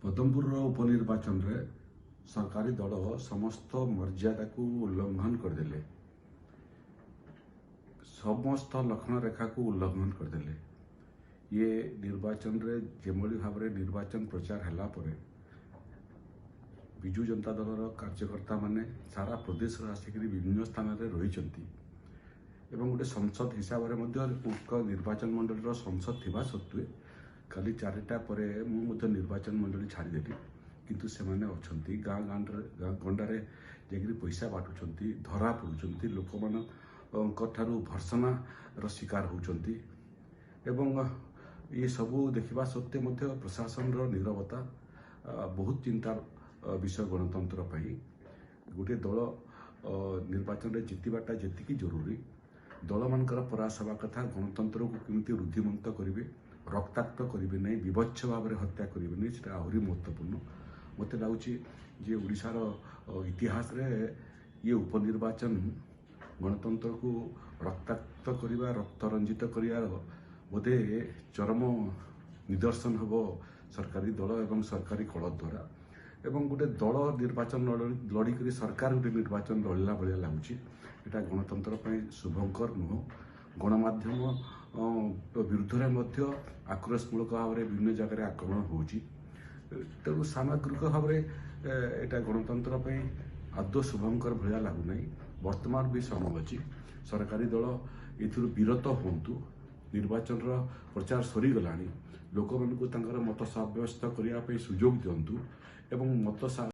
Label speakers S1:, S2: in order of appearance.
S1: ପଦ୍ମପୁରର ଉପନିର୍ବାଚନରେ ସରକାରୀ ଦଳ ସମସ୍ତ ମର୍ଯ୍ୟାଦାକୁ ଉଲ୍ଲଂଘନ କରିଦେଲେ, ସମସ୍ତ ଲକ୍ଷ୍ମଣ ରେଖାକୁ ଉଲ୍ଲଂଘନ କରିଦେଲେ। ଇଏ ନିର୍ବାଚନରେ ଯେଭଳି ଭାବରେ ନିର୍ବାଚନ ପ୍ରଚାର ହେଲା ପରେ ବିଜୁ ଜନତା ଦଳର କାର୍ଯ୍ୟକର୍ତ୍ତାମାନେ ସାରା ପ୍ରଦେଶରୁ ଆସିକରି ବିଭିନ୍ନ ସ୍ଥାନରେ ରହିଛନ୍ତି ଏବଂ ଗୋଟେ ସଂସଦ ହିସାବରେ ମଧ୍ୟ ଉକ୍ତ ନିର୍ବାଚନ ମଣ୍ଡଳୀର ସଂସଦ ଥିବା ସତ୍ତ୍ୱେ କାଲି 4ଟା ପରେ ମୁଁ ମଧ୍ୟ ନିର୍ବାଚନ ମଣ୍ଡଳୀ ଛାଡ଼ିଦେଲି, କିନ୍ତୁ ସେମାନେ ଅଛନ୍ତି ଗାଁ ଗାଁରେ, ଗାଁ ଗଣ୍ଡାରେ ଯାଇକରି ପଇସା ବାଣ୍ଟୁଛନ୍ତି, ଧରା ପଡ଼ୁଛନ୍ତି, ଲୋକମାନଙ୍କ ଠାରୁ ଭର୍ସନାର ଶିକାର ହେଉଛନ୍ତି। ଏବଂ ଏସବୁ ଦେଖିବା ସତ୍ତ୍ୱେ ମଧ୍ୟ ପ୍ରଶାସନର ନୀରବତା ବହୁତ ଚିନ୍ତାର ବିଷୟ। ଗଣତନ୍ତ୍ର ପାଇଁ ଗୋଟିଏ ଦଳ ନିର୍ବାଚନରେ ଜିତିବାଟା ଯେତିକି ଜରୁରୀ, ଦଳମାନଙ୍କର ପ୍ରୟାସ ହେବା କଥା ଗଣତନ୍ତ୍ରକୁ କେମିତି ରୁଦ୍ଧିମନ୍ତ କରିବେ, ରକ୍ତାକ୍ତ କରିବେ ନାହିଁ, ବିଭତ୍ସ ଭାବରେ ହତ୍ୟା କରିବେ ନାହିଁ, ସେଟା ଆହୁରି ମହତ୍ତ୍ୱପୂର୍ଣ୍ଣ। ମୋତେ ଲାଗୁଛି ଯେ ଓଡ଼ିଶାର ଇତିହାସରେ ଇଏ ଉପନିର୍ବାଚନ ଗଣତନ୍ତ୍ରକୁ ରକ୍ତାକ୍ତ କରିବା, ରକ୍ତରଞ୍ଜିତ କରିବାର ବୋଧେ ଚରମ ନିଦର୍ଶନ ହେବ ସରକାରୀ ଦଳ ଏବଂ ସରକାରୀ କଳ ଦ୍ୱାରା। ଏବଂ ଗୋଟେ ଦଳ ନିର୍ବାଚନ ଲଢ଼ିକରି ସରକାର ଗୋଟେ ନିର୍ବାଚନ ଲଢ଼ିଲା ଭଳିଆ ଲାଗୁଛି। ଏଇଟା ଗଣତନ୍ତ୍ର ପାଇଁ ଶୁଭଙ୍କର ନୁହଁ। ଗଣମାଧ୍ୟମ ବିରୁଦ୍ଧରେ ମଧ୍ୟ ଆକ୍ରୋଶମୂଳକ ଭାବରେ ବିଭିନ୍ନ ଜାଗାରେ ଆକ୍ରମଣ ହେଉଛି। ତେଣୁ ସାମଗ୍ରିକ ଭାବରେ ଏଇଟା ଗଣତନ୍ତ୍ର ପାଇଁ ଆଦୌ ଶୁଭଙ୍କର ଭଳିଆ ଲାଗୁନାହିଁ। ବର୍ତ୍ତମାନ ବି ସମୟ ଅଛି, ସରକାରୀ ଦଳ ଏଥିରୁ ବିରତ ହୁଅନ୍ତୁ। ନିର୍ବାଚନର ପ୍ରଚାର ସରିଗଲାଣି, ଲୋକମାନଙ୍କୁ ତାଙ୍କର ମତ ସାବ୍ୟସ୍ତ କରିବା ପାଇଁ ସୁଯୋଗ ଦିଅନ୍ତୁ ଏବଂ ମତ